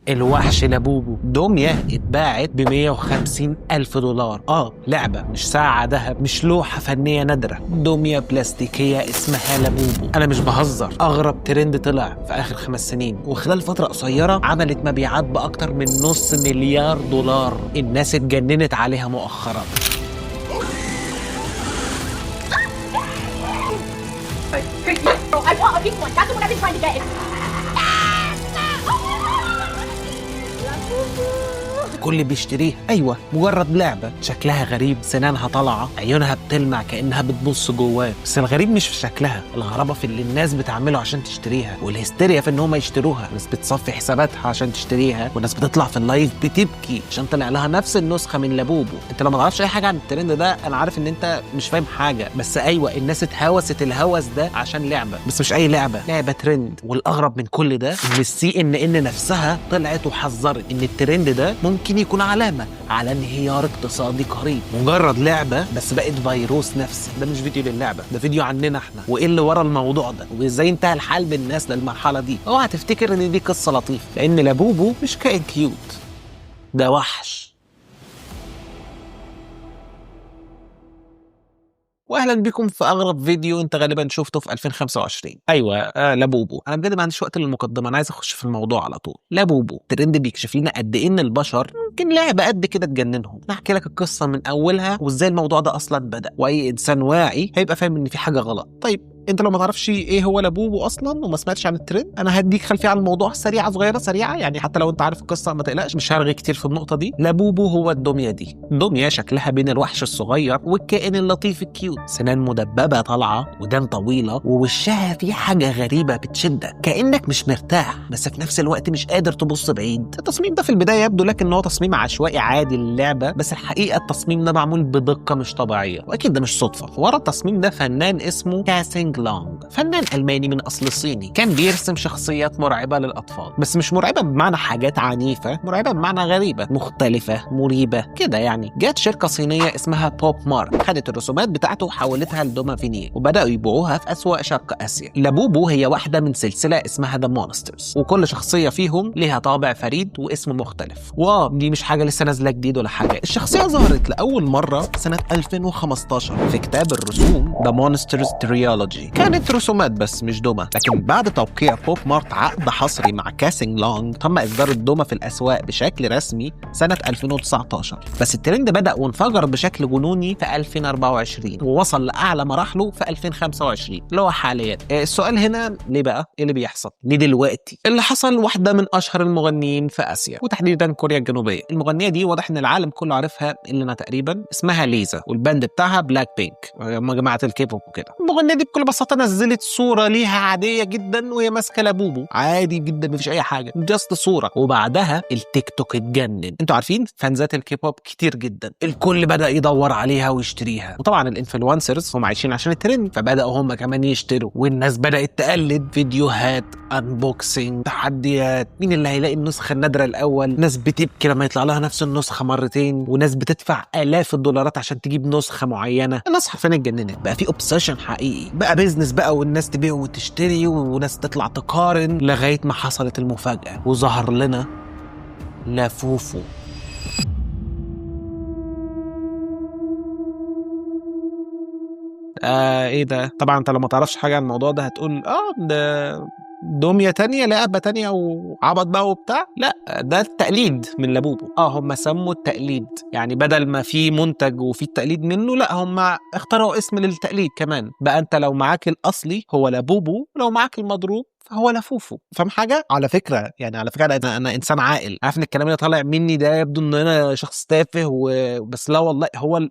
الوحش لابوبو دمية اتباعت ب 150 ألف دولار. لعبة، مش ساعة ذهب، مش لوحة فنية نادرة، دمية بلاستيكية اسمها لابوبو. أنا مش بهزر، أغرب ترند طلع في آخر 5 سنين، وخلال فترة قصيرة عملت مبيعات بأكتر من 500 مليار دولار. الناس اتجننت عليها مؤخرا. I want a pink one. That's the one I've been trying to get. الكل بيشتريها. ايوه، مجرد لعبه شكلها غريب، سنانها طالعه، عيونها بتلمع كانها بتبص جواه. بس الغريب مش في شكلها، الغرابة في اللي الناس بتعمله عشان تشتريها، والهستيريا في ان هم يشتروها. ناس بتصفي حساباتها عشان تشتريها، وناس بتطلع في ال live بتبكي عشان طلع لها نفس النسخة من لابوبو. انت لو ما تعرفش اي حاجة عن الترند ده، انا عارف ان انت مش فاهم حاجه، بس ايوه الناس اتهوست الهوس ده عشان لعبه، بس مش اي لعبه، لعبه ترند. والاغرب من كل ده ان ال CNN نفسها طلعت وحذرت ان الترند ده ممكن يكون علامة على انهيار اقتصادي قريب. مجرد لعبه بس بقت فيروس نفسي. ده مش فيديو للعبه، ده فيديو عننا احنا، وايه اللي ورا الموضوع ده، وازاي انتهى الحال بالناس للمرحلة دي. اوعى تفتكر ان دي قصة لطيفه، لان لابوبو مش كائن cute، ده وحش. واهلا بكم في اغرب فيديو انت غالبا شفته في 2025. ايوه، لابوبو. انا بجد ما عنديش وقت للمقدمه، انا عايز اخش في الموضوع على طول. لابوبو ترند بيكشف لنا قد ايه ان البشر ممكن لعبه قد كده تجننهم. انا احكي لك القصة من اولها وازاي الموضوع ده اصلا بدا، واي انسان واعي هيبقى فاهم ان في حاجة غلط. طيب انت لو ما تعرفش ايه هو لابوبو اصلا وما سمعتش عن الترند، انا هديك خلفية عن الموضوع سريعة صغيرة سريعة، يعني حتى لو انت عارف القصة ما تقلقش، مش هرغي كتير في النقطة دي. لابوبو هو الدمية دي، دمية شكلها بين الوحش الصغير والكائن اللطيف ال cute، سنان مدببه طالعه، ودان طويلة، ووشها فيه حاجة غريبة بتشدك كانك مش مرتاح بس في نفس الوقت مش قادر تبص بعيد. التصميم ده في البداية يبدو لك ان هو تصميم عشوائي عادي للعبة، بس الحقيقة التصميم ده معمول بدقة مش طبيعية، واكيد ده مش صدفة. ورا التصميم ده فنان اسمه كاسينج لونج، فنان ألماني من أصل صيني، كان بيرسم شخصيات مرعبة للأطفال، بس مش مرعبة بمعنى حاجات عنيفة، مرعبة بمعنى غريبة، مختلفة، مريبة كده يعني. جت شركة صينية اسمها بوب مارت، خدت الرسومات بتاعته وحولتها لدمى فينيل، وبدأوا يبيعوها في أسواق شرق آسيا. لابوبو هي واحدة من سلسلة اسمها The Monsters، وكل شخصية فيهم ليها طابع فريد واسم مختلف. ودي مش حاجة لسه نازلة جديد ولا حاجة، الشخصية ظهرت لأول مرة سنة 2015 في كتاب الرسوم The Monsters Trilogy. كانت رسومات بس مش دمى، لكن بعد توقيع بوب مارت عقد حصري مع كاسينج لونج تم إصدار الدمى في الأسواق بشكل رسمي سنة 2019. بس الترند بدأ وانفجر بشكل جنوني في 2024 ووصل لأعلى مراحله في 2025 اللي هو حاليا. السؤال هنا ليه بقى؟ ايه اللي بيحصل؟ ليه دلوقتي؟ اللي حصل واحدة من أشهر المغنيين في آسيا وتحديدا كوريا الجنوبية. المغنية دي واضح إن العالم كله عارفها إلا تقريبا، اسمها ليزا، وال band بتاعها بلاك بينك، هم جماعة الكيبوب وكده. المغنية دي بكل بساطة نزلت صورة ليها عادية جدا وهي ماسكة لابوبو، عادي جدا مفيش أي حاجة، just صورة. وبعدها التيك توك اتجنن. انتوا عارفين فانزات الكيبوب كتير جدا، الكل بدأ يدور عليها ويشتريها، وطبعا ال influencers هم عايشين عشان الترند، فبدأوا هم كمان يشتروا، والناس بدأت تقلد فيديوهات unboxing، تحديات، مين اللي هيلاقي النسخة النادرة الأول. ناس بتبكي لما يطلع لها نفس النسخة مرتين، وناس بتدفع آلاف الدولارات عشان تجيب نسخة معينة. الناس حرفيا اتجننت، بقى في obsession حقيقي، بقى business بقى، والناس تبيع وتشتري، وناس تطلع تقارن، لغاية ما حصلت المفاجأة وظهر لنا لافوفو. ايه ده؟ طبعا انت لو ما تعرفش حاجة عن الموضوع ده هتقول ده دمية تانية، لعبة تانية وعبط بقى وبتاع. لا، ده التقليد من لابوبو. هم سموا التقليد، يعني بدل ما في منتج وفي التقليد منه، لا هم اخترعوا اسم للتقليد كمان. بقى انت لو معاك الاصلي هو لابوبو، لو معاك المضروب فهو لافوفو. فاهم حاجة؟ على فكرة يعني، على فكرة انا انسان عاقل، عارف ان الكلام اللي طالع مني ده يبدو ان انا شخص تافه بس لا والله،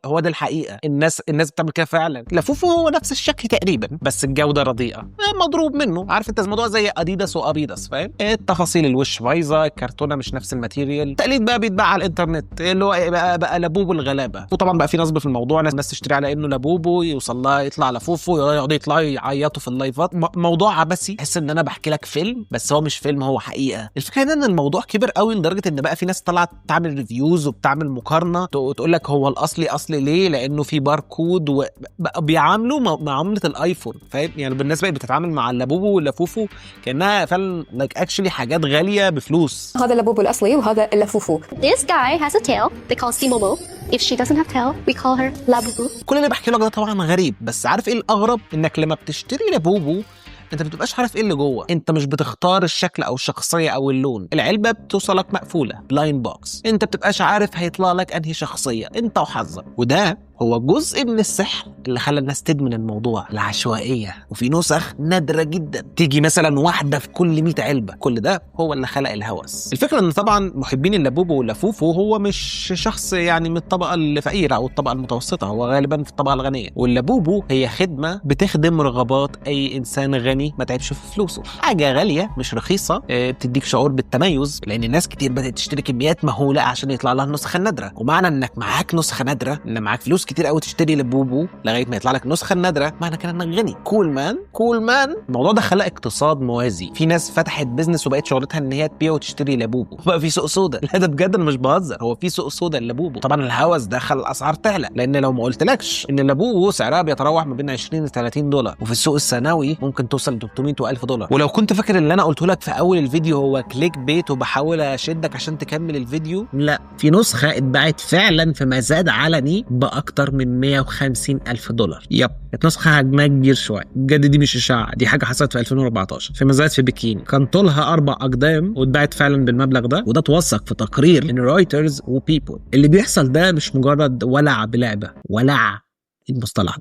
هو ده الحقيقة. الناس بتعمل كده فعلا. لافوفو هو نفس الشكل تقريبا بس الجودة رديئة، مضروب منه. عارف انت الموضوع زي اديداس وابيداس، فاهم؟ التفاصيل، الوش بايظة، الكرتونه مش نفس ال material. التقليد بقى بيتباع على الانترنت، اللي هو بقى لابوبو الغلابة. وطبعا بقى في نصب في الموضوع، ناس تشتري على انه لابوبو، يوصل لها يطلع لافوفو، يقعدوا يطلعوا يعيطوا في اللايفات. موضوع عبثي، تحس ان انا بحكي لك فيلم بس هو مش فيلم، هو حقيقة. الفكرة ان الموضوع كبر قوي لدرجة ان بقى في ناس طلعت تعمل reviews وبتعمل مقارنة، تقول لك هو الاصلي اصلي ليه؟ لانه في باركود، وبقى بيعاملوا معاملة الايفون، فاهم؟ يعني بالنسبة بتتعامل مع اللابوبو واللافوفو كانها فعلا like actually حاجات غالية بفلوس. هذا اللابوبو الأصلي وهذا اللافوفو. This guy has a tail. They call Simomo. If she doesn't have tail, we call her Labubu. كل اللي بحكي لك ده طبعا غريب، بس عارف ايه الاغرب؟ انك لما بتشتري لابوبو انت ما بتبقاش عارف ايه اللي جوه، انت مش بتختار الشكل او الشخصية او اللون، العلبة بتوصلك مقفولة blind box، انت بتبقاش عارف هيطلع لك انهي شخصية، انت وحظك. وده هو جزء من السحر اللي خلى الناس تدمن الموضوع، العشوائية، وفي نسخ نادرة جدا تيجي مثلا واحدة في كل 100 علبة، كل ده هو اللي خلق الهوس. الفكرة ان طبعا محبين اللابوبو واللافوفو هو مش شخص يعني من الطبقة الفقيرة او الطبقة المتوسطة، هو غالبا في الطبقة الغنية، واللابوبو هي خدمة بتخدم رغبات اي انسان غني ما تعبش في فلوسه، حاجة غالية مش رخيصة، بتديك شعور بالتميز، لان الناس كتير بدات تشتري كميات مهولة عشان يطلع لها النسخة النادرة، ومعنى انك معاك نسخه نادرة ان معاك فلوس كتير قوي تشتري لبوبو لغاية ما يطلع لك النسخة النادرة، معنى كده انك غني. cool man، cool man. الموضوع ده خلق اقتصاد موازي، في ناس فتحت business وبقت شغلتها ان هي تبيع وتشتري لبوبو، بقى في سوق سودا. لا ده بجد انا مش بهزر، هو في سوق سودا للبوبو. طبعا الهوس ده خلى الاسعار تعلى، لان لو ما قلتلكش ان اللابوبو سعرها بيتراوح ما بين 20 ل 30 دولار، وفي السوق الثانوي ممكن توصل ل 300 و1000 دولار. ولو كنت فاكر اللي انا قلته لك في اول الفيديو هو clickbait وبحاول اشدك عشان تكمل الفيديو، لا، في نسخه اتباعت فعلا في مزاد علني باكتر من 150 الف دولار. yep، كانت نسخه حجمها كبير شوية بجد، دي مش اشاعة، دي حاجة حصلت في 2014 في مزاد في بكين، كان طولها 4 اقدام واتباعت فعلا بالمبلغ ده، وده اتوثق في تقرير من رويترز وبيبول. اللي بيحصل ده مش مجرد ولع بلعبه، ولع المصطلح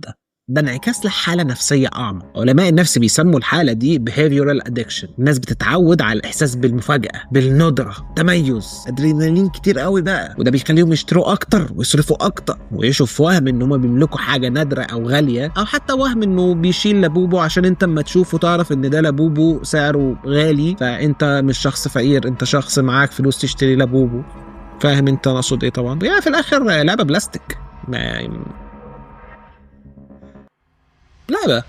ده انعكاس لحالة نفسية أعمق. علماء النفس بيسموا الحالة دي behavioral addiction. الناس بتتعود على الإحساس بالمفاجأة، بالندرة، تميز، أدرينالين كتير قوي بقى، وده بيخليهم يشتروا أكتر ويصرفوا أكتر ويعيشوا في وهم إن هم بيملكوا حاجة نادرة أو غالية، أو حتى وهم إنه بيشيل لابوبو عشان أنت اما تشوفه تعرف إن ده لابوبو سعره غالي، فأنت مش شخص فقير، أنت شخص معاك فلوس تشتري لابوبو. فاهم أنت أنا أقصد إيه طبعا؟ يعني في الآخر لعبة بلاستيك، ما لعبة.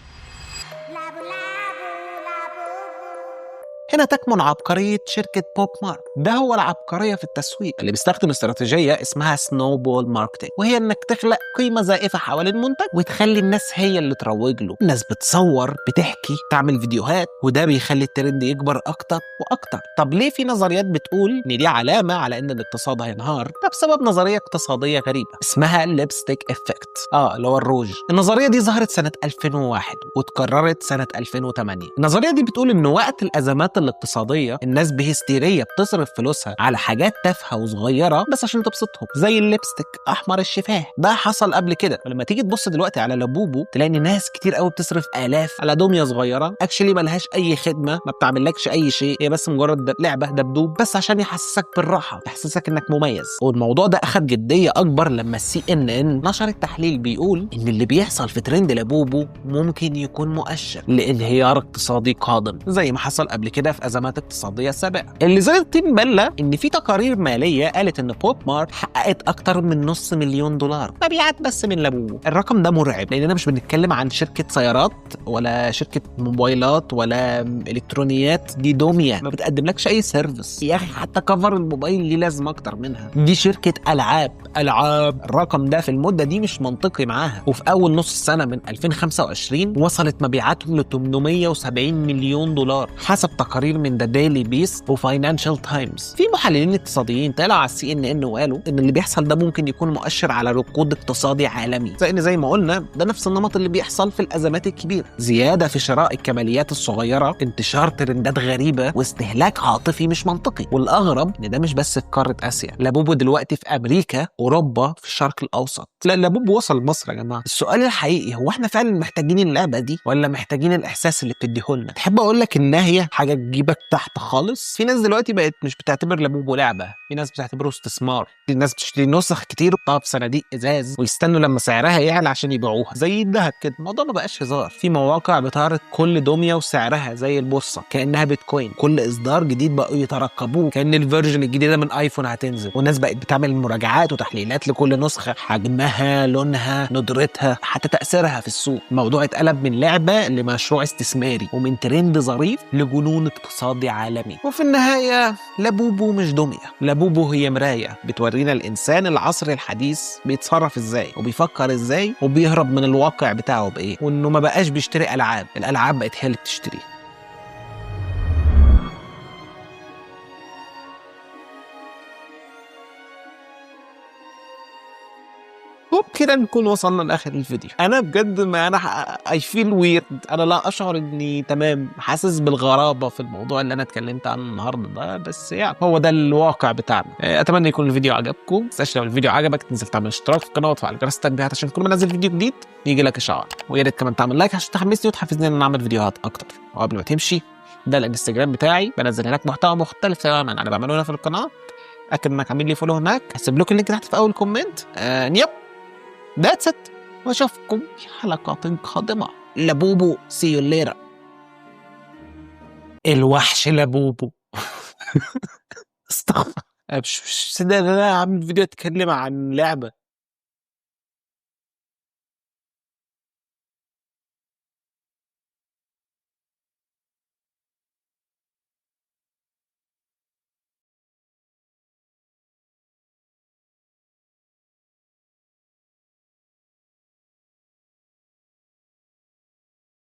هنا تكمن عبقرية شركة بوب مارت. ده هو العبقرية في التسويق اللي بيستخدم استراتيجية اسمها snowball marketing، وهي انك تخلق قيمة زائفة حوالين المنتج وتخلي الناس هي اللي تروج له. الناس بتصور، بتحكي، تعمل فيديوهات، وده بيخلي الترند يكبر اكتر واكتر. طب ليه في نظريات بتقول ان دي علامة على ان الاقتصاد هينهار؟ ده بسبب نظرية اقتصادية غريبة اسمها ال lipstick effect، اللي هو الروج. النظرية دي ظهرت سنة 2001 واتكررت سنة 2008. النظرية دي بتقول ان وقت الازمات الاقتصادية الناس بهستيرية بتصرف فلوسها على حاجات تافهة وصغيرة بس عشان تبسطهم، زي ال lipstick أحمر الشفاه. ده حصل قبل كده، ولما تيجي تبص دلوقتي على لابوبو تلاقي ان ناس كتير قوي بتصرف آلاف على دمية صغيرة actually ملهاش أي خدمة، ما بتعملكش أي شيء، هي بس مجرد لعبة دبدوب بس عشان يحسسك بالراحة، يحسسك انك مميز. والموضوع ده أخد جدية أكبر لما CNN نشرت تحليل بيقول ان اللي بيحصل في ترند لابوبو ممكن يكون مؤشر لانهيار اقتصادي قادم، زي ما حصل قبل كده في ازمات اقتصادية سابقه. اللي زاد الطين بله ان في تقارير ماليه قالت ان بوب مارت حققت اكتر من 500,000 دولار مبيعات بس من لابوبو. الرقم ده مرعب، لاننا مش بنتكلم عن شركة سيارات ولا شركة موبايلات ولا الكترونيات، دي دمية ما بتقدملكش اي service يا اخي، حتى cover الموبايل ليه لازمه اكتر منها. دي شركة العاب. الرقم ده في المدة دي مش منطقي معاها. وفي اول نص سنة من 2025 وصلت مبيعاتهم ل 870 مليون دولار حسب تقارير من The Daily Beast و Financial Times. في محللين اقتصاديين طلعوا على CNN وقالوا ان اللي بيحصل ده ممكن يكون مؤشر على ركود اقتصادي عالمي، زي ما قلنا ده نفس النمط اللي بيحصل في الازمات الكبيرة، زيادة في شراء الكماليات الصغيرة، انتشار ترندات غريبة، واستهلاك عاطفي مش منطقي. والاغرب ان ده مش بس في قارة اسيا، لابوبو دلوقتي في امريكا، اوروبا، في الشرق الاوسط. لا، لابوبو وصل مصر يا جماعة. السؤال الحقيقي هو احنا فعلا محتاجين اللعبة دي ولا محتاجين الاحساس اللي بتديهولنا؟ تحب اقول لك النهاية حاجة تجيبك تحت خالص؟ في ناس دلوقتي بقت مش بتعتبر لابوبو لعبه، في ناس بتعتبره استثمار، في ناس بتشتري نسخ كتير وتحطها في صناديق ازاز ويستنوا لما سعرها يعلى عشان يبيعوها زي الذهب كده. الموضوع ما بقاش هزار. في مواقع بتعرض كل دمية وسعرها زي البورصة كانها بيتكوين، كل اصدار جديد بقوا يترقبوه كان ال version الجديدة من ايفون هتنزل، والناس بقت بتعمل مراجعات وتحليلات لكل نسخه، حجمها، لونها، ندرتها، حتى تاثيرها في السوق. الموضوع اتقلب من لعبه لمشروع استثماري، ومن ترند ظريف لجنون اقتصادي عالمي. وفي النهاية لابوبو مش دمية، لابوبو هي مراية بتورينا الانسان العصري الحديث بيتصرف ازاي وبيفكر ازاي وبيهرب من الواقع بتاعه بايه، وانه ما بقاش بيشتري العاب، الالعاب بقت هي اللي بتشتريه. وبكده نكون وصلنا لاخر الفيديو. انا بجد ما انا I feel weird، انا لا اشعر اني تمام، حاسس بالغرابه في الموضوع اللي انا اتكلمت عنه النهارده ده، بس يعني هو ده الواقع بتاعنا. اتمنى يكون الفيديو عجبكم. ما تنساش لو الفيديو عجبك تنزل تعمل اشتراك في القناة وتفعل جرس التنبيهات عشان كل ما انزل فيديو جديد يجي لك اشعار، ويا ريت كمان تعمل like عشان تحمسني وتحفزني ان انا اعمل فيديوهات اكتر. وقبل ما تمشي، ده الانستجرام بتاعي، بنزل هناك محتوى مختلف تماما انا بعمله هنا في القناه. اتاكد انك عامل لي follow هناك، هسيب لكم ال link تحت في اول comment. Yep، that's it، واشوفكم في حلقات قادمه. لابوبو، see you later. الوحش لابوبو. استغفر، مش صدق ان انا عامل فيديو اتكلم عن لعبه.